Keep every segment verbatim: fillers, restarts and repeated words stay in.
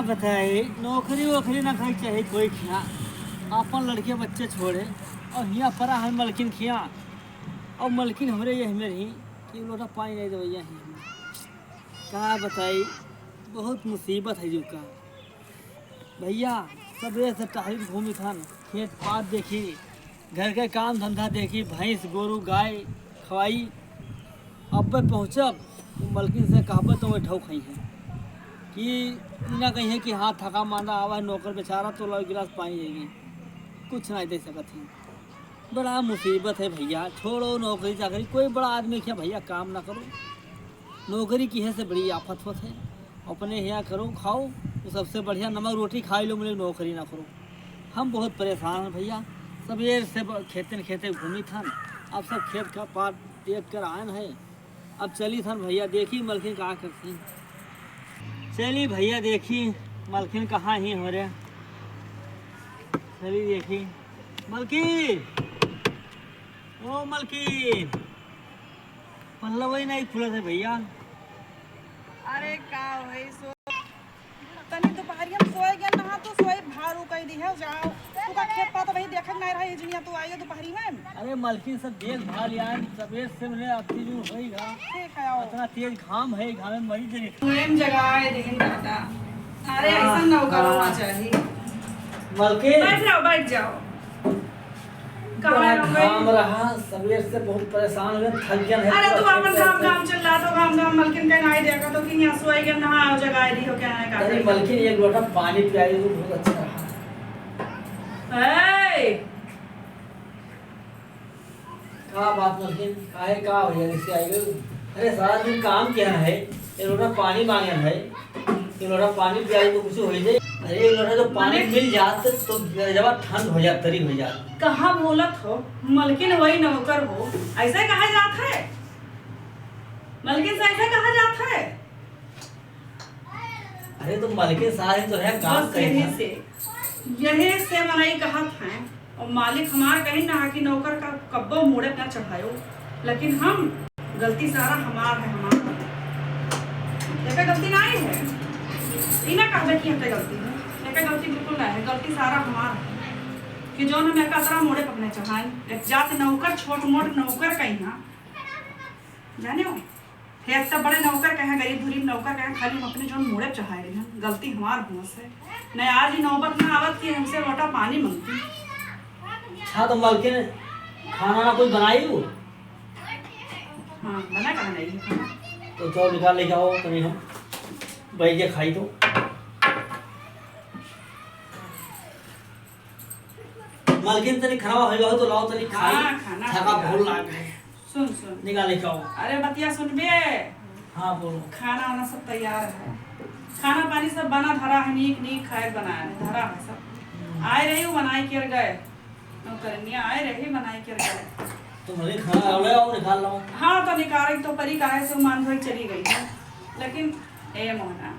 बताई, नौकरी वोकरी ना करे के चाही कोई खिया, आपन लड़के बच्चे छोड़े और हिया परा है मलकिन खिया। और मलकिन हमरे ये हमें रही कि लोटा पानी नहीं देवैया ही हमें। का बताई, बहुत मुसीबत है जीव का। भैया, सबेरे से टहलित घूमित हन, खेत पात देखी, घर के काम धंधा देखी, भैंस, गोरू, गाय खवाई। अब्बे पहुँचब, तो मलकिन से कहबे तो वही ढौ खइहें कि ई ना कहिहें कि हाँ, थका मांदा आवा है नौकर बेचारा, तो लाओ गिलास पानी देगी, कुछ ना दे सकत ही। बड़ा मुसीबत है भैया, छोड़ो नौकरी चाकरी, कोई बड़ा आदमी क्या भैया काम ना करो। नौकरी किहे से बड़ी आफत होत है। अपने हियाँ करो, खाओ, वो सबसे बढ़िया नमक रोटी खाई लो, मिले नौकरी ना करो। हम बहुत परेशान हैं भैया, सबेर से ब-, खेते न खेते घूमित हन। अब सब खेत का पात देख कर आयन है। अब चलित हन भैया, देखी मलकिन का करती। चली भैया, देखी मलकिन कहाँ ही हो रे। चली देखी मलकिन, ओ मलकिन, पल्लवई नहीं फूलत है भैया। अरे का होई सो, तनी दोपहरिया में सोए गया ना, तो सोए भारू कह दी है, जाओ। तू का खेत पात वही देखे नहीं रहा है, जिनिया तू आई है दोपहरी में। अरे मलकिन सब देख भाल यार, सबेर से मैंने अति जो होई गा। ठीक है, आओ। इतना तेज घाम है, घाम में मरी जाए। स्वयं जगाए दिन दादा। अरे हाँ, ऐसा नौकर हाँ। होना चाहिए। मलकिन। बैठ जाओ, बैठ जाओ। कहाँ बड़ा हो गई? घाम रहा, सबेर से बहुत परेशान हुए, थक गया है, अरे पूरा तू खेत अपन से काम, काम चिल्ला तो काम, काम मलकिन के नाई देखा तो कि यहाँ सोए के नहा जगाए दी हो क्या है का अरे करे? मलकिन, एक लोटा पानी पियाई तो बहुत अच्छा रहा। ए! का बात मलकिन, काहे का हो गया, कैसे आई गई? अरे सारा दिन काम किया है, एक लोटा पानी मांगे है। ये लोटा पानी पियाई तो कुछ हो ही जाए। अरे, ये लोटा जो पानी मने मिल जात, तो जब ठंड हो जात, तरी हो जात। कहाँ बोलत हो? मलकिन वही नौकर हो, ऐसे कहा जात है? मलकिन से ऐसे कहा जात है? अरे, तो मलकिन साहब ही तो है, काम बस करी यही था। से, यही से मनई कहत हैं, और मालिक हमार कहीं ना कि नौकर का कब्बो मूड़े ना चढ़ायो, लेकिन हम गलती सारा हमार है, हमार। एका गलती ना है, ई ना कहबे कि हमके गलती है, एका गलती बिल्कुल ना है, गलती सारा हमार है कि जौन हम एका अतरा मूड़े पकने चढ़ाए, एक जात नौकर, छोट मोट नौकर कहीं ना जाने हो। हे, इतना बड़े नौकर कहे, गरीब धुरीब नौकर कहे, खाली हम अपने जौन मूड़े चढ़ाए रहे हैं, गलती हमार हुआ से। नहीं, आज ही नौबत ना आवत कि हमसे लोटा पानी मांगती। अच्छा, तो मलकिन खाना ना कुछ बनाई हो? हाँ, बना कहाँ नहीं है खाना? तो चलो निकाल लेके आओ, तनी हम बैठ के खाई तो। मलकिन तनी खाना होई हो तो लाओ तनी खाई। हाँ, खाना थका होई। भूल लाग है। सुन, सुन। निकाले खाओ। अरे बतिया सुनबे? हाँ, बोलो। खाना वाना सब तैयार है, खाना पानी सब बना धरा है, नीक नीक खाए बनाए है, धरा है सब। हम्म। आए रही हूँ, बनाए के गए, नौकरनिया आए रही, बनाए के गए। तो भले खाना ले आओ, निकाल लो। हाँ, तो निकाले तो परी काहे से मान धोई चली गई है, लेकिन ए मोहना।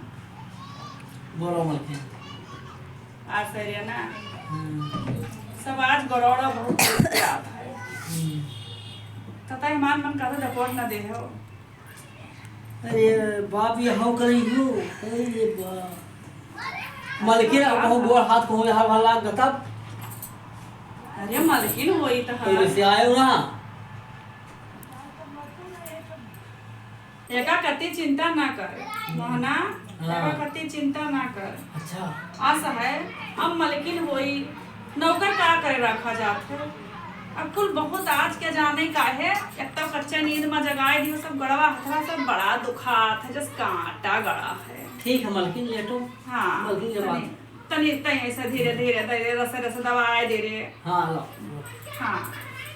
बोलो मलकिन। आश्चर्य ना। हम्म। सब आज गड़ौड़ा बहुत तेज जात है। हम्म। तथा ईमान मन कभी डपोट न दे हो। अरे बाप, ये हाउ करई हो। अरे बाप। मलकिन अब कहूँ गोड़ हाथ कहूँ यहाँ भला गतब। अरे मलकिन होई तो तेरे हाँ। से आयो ना। एका कति चिंता ना कर, मोहना, हाँ। एका कति चिंता ना कर। अच्छा। आस है, अब मलकिन होई, नौकर का करे रखा जात है? अब कुल बहुत आज के जाने का है, एक तो कच्चे नींद में जगाए दियो सब गड़वा हथवा सब बड़ा दुखात है, जस कांटा गड़ा है। ठीक है मलकिन, लेटो। हाँ, मलकिन के तनी, बात। तनी, तनी ऐसे धीरे, धीरे, धीरे, रसे, रसे दबाए दे रे। हाँ, लो। हाँ।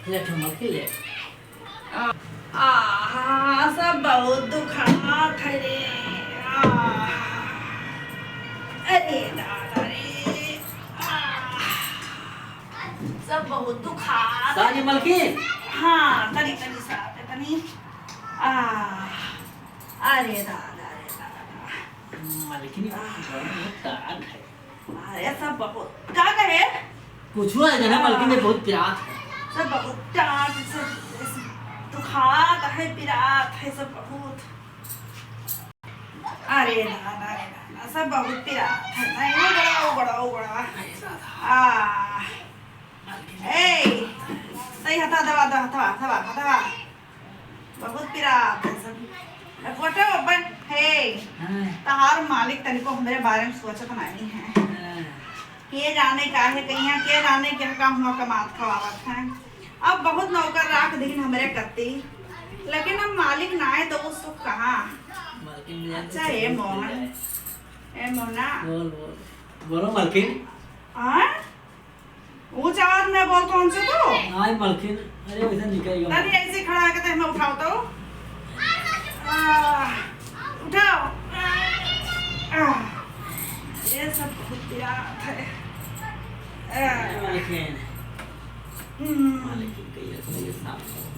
लेटो मलकिन, लेटो। आ, आ, सब बहुत दुखात है रे। आ, अरे दादा रे। आ, सब बहुत दुखात है। सानी मलकिन? हाँ, तनी, तनी सा, तनी। आ, अरे दादा रे दादा। मलकिन, बहुत ताकत है। अरे सब बहुत, का कहे? कुछ हुआ है ना, मलकिन में बहुत पिरात है। सब बहुत टाट, सब ऐसे दुखात है, पिरात है सब बहुत। अरे दादा रे दादा। सब बहुत पिरात है। नहीं, ओ बड़ा, ओ बड़ा, ओ बड़ा। आ, ए, सही हथा दबा, दबा, हथवा, हथवा, हथवा। बहुत पिरात है सब। ए, फोटो बन, हे, हाँ। तहार मालिक तनिको हमरे बारे में सोचत नहीं है। हाँ। के जाने का है, कहिया के जाने के काम हुआ कमात खवावत है। अब बहुत नौकर राख दीन हमरे कत्ती, लेकिन अब मालिक ना आए तो वो सुख कहाँ? मालकिन मिल जाए तो अच्छा, ए सब मोहन, मिल जाए। ए मोहना। बोल, बोल। बोलो मालकिन। हाँ? ऊंच आवाज में बोल, कौन से तू? आय मालकिन, अरे वैसे निकल गया। तनी ऐसे खड़ा है, कहते हमें उठाओ तो। आ, उठाओ। आ, ये सब बहुत पिरात है। आ, मालकिन। हम्म। मालकिन कहिए, कहिए साहब,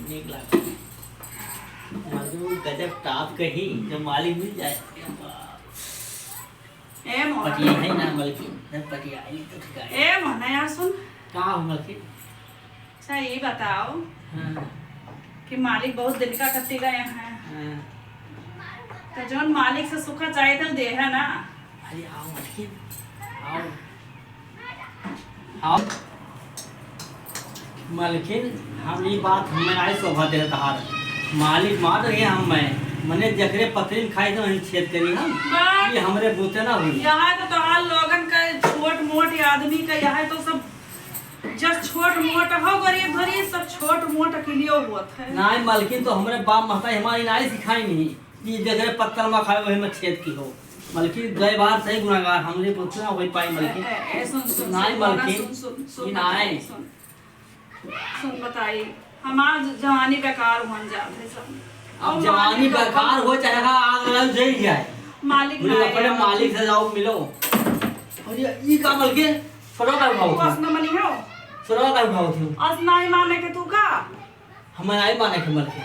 नीक लागत है। मालकिन वो गजब टॉप कही, जब मालिक मिल जाए। ए मोहन। पटिया है ना मालकिन, जब पटिया आई तो ठिकाए। ए मोहन, यार सुन। का हो मालकिन? अच्छा, ये बताओ हाँ। कि मालिक बहुत दिन का कत्ती गए हैं। हाँ। तो जौन मालिक से सुखा चाहे थे, वो दे है ना? अरे आओ मालकिन, आओ। आओ। मालकिन, हम ई बात हमें आए शोभा दे तहार। मालिक मार रहे हम मैं, मने जकरे पतरी में खाई तो वहीं छेद करी हम। बा- ये हमरे बूते ना हुई। यहाँ तो तोहार लोगन का छोट मोट आदमी का यहाँ तो सब जस छोट मोट हो गरीब धरी, सब छोट मोट अकेलियो होत है। नाहीं मालकिन, तो हमरे बाप महतारी हमारी नाहीं सिखाई नहीं, ये जगह पत्थर में खाए वही में छेद की हो। मालकिन, गए बार सही गुनाहगार, हमरे पुत्र ना होई पाई मालकिन। ए, ए, ए, सुन, सुन, नाहीं सुन, मालकिन, सुन, सुन, सुन, ये नाहीं। सुन, सुन बताई, हमार ज-, जवानी बेकार होन जात है सब। अब और जवानी मालिक बेकार हो, चाहे आग लग जल जाए, मालिक बोले, ना अपने आए। मालिक से जाओ मिलो। और ये, ये का मालकिन? सुनो का उठाओ तू थी। अस न मनी हो। सुनो का उठाओ थी। अस नाहीं माने के तू का? हम नाहीं माने के मालकिन।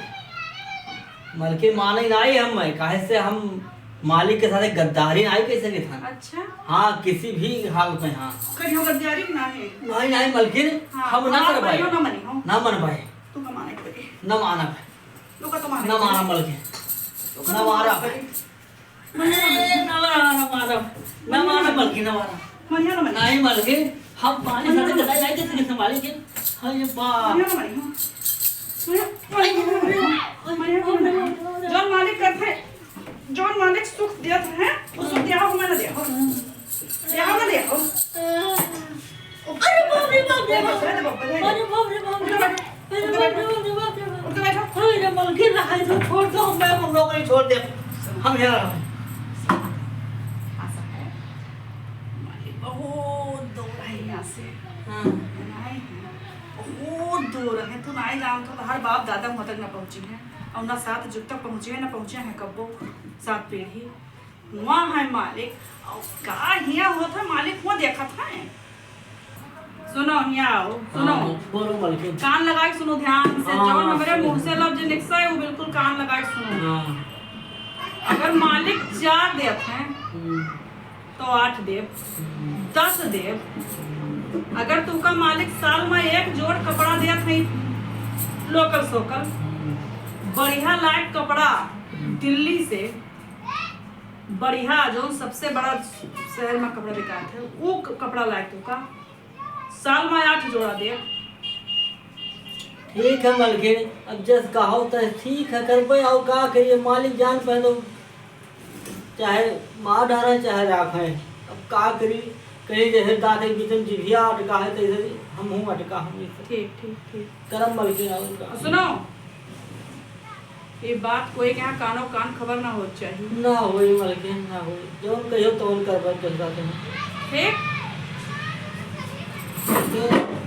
मालकिन माने नाहीं हम, काहे से हम मालिक के साथ गद्दारी नाहीं कर सके था। अच्छा। हाँ, किसी भी हाल में, हाँ। कहियो गद्दारी ना है। नाहीं, नाहीं मालकिन, हाँ, हम ना हमार कर पाए। कहियो ना मनी हो। ना मन पाए। तू का माने के पड़ी। ना माना पाए। तू का तो माने ना के माना पड़ी। मालकिन। तू का ना तो माना माना पाए। पड़ी। ए, ना मारा, ना मारा। ना मारा, मालकिन, ना मारा। मनिया ना मनिया। नाहीं, मालकिन, हम पानी मनिया साथे ना चला जाए, तो तुझे संभाले के। हाँ, ये बा। मनिया ना मनिया। मनिया, मनिया, मनिया, मनिया। जौन मालिक करत है, जौन मालिक सुख देत है, वो सुख देहा हो, मैं ना देहा हो। देहा ना देहा हो। अरे बाप रे बाप रे बाप। अरे बाप रे बाप रे बाप। अरे बाप रे बाप रे बाप। उठ के बैठो। अरे मालकिन, रहाई तो छोड़ दो, मैं हम लोग नहीं छोड़ दे। हम यहाँ रहो। ऐसा है। मालिक बहुत दूर है यहाँ से। हाँ। बनाए हैं। बहुत दूर है। तू नाहीं जानत हो, हर बाप दादा वहाँ तक ना पहुँची है। और ना सात जुग तक पहुँची है, ना पहुँचे हैं कब्बो। सात पीढ़ी। हुआ है मालिक, और का हिया होत है मालिक, हुआ देखत है। सुनो, हिया आओ, सुनो। हाँ, बोलो मालकिन। कान लगा के सुनो ध्यान से, हाँ, जौन हाँ, हमरे सुनो। मुँह से लफ्ज निकसा है, वो बिल्कुल कान लगा के सुनो। हाँ। अगर मालिक चार देत हैं, हम्म। तो आठ देब, हम्म। दस देब। अगर तुका मालिक साल में एक जोड़ कपड़ा देत है, लोकल सोकल, हम्म। बढ़िया लायक कपड़ा हम्म। दिल्ली से, बढ़िया, जौन सबसे बड़ा शहर में कपड़ा बिकात है, उ क-, कपड़ा लायक तुका साल में आठ जोड़ा दे। ठीक है मलकिन, अब जस कहो तस ठीक है, करबे, और का करिए, मालिक जान पहलो, चाहे मार डारे, चाहे राखे। अब का करी, कहीं जैसे दाँत के बीच में जिभिया अटका है, तैसे हमहूँ अटका हूँ। ठीक, ठीक, ठीक। करम मलकिन, और का। सुनो, ये बात कोई के यहाँ कानो कान खबर ना हो चाहिए। ना होई मलकिन, ना होई। जौन कहियो तौन करबे, जस बात है। ठीक? तो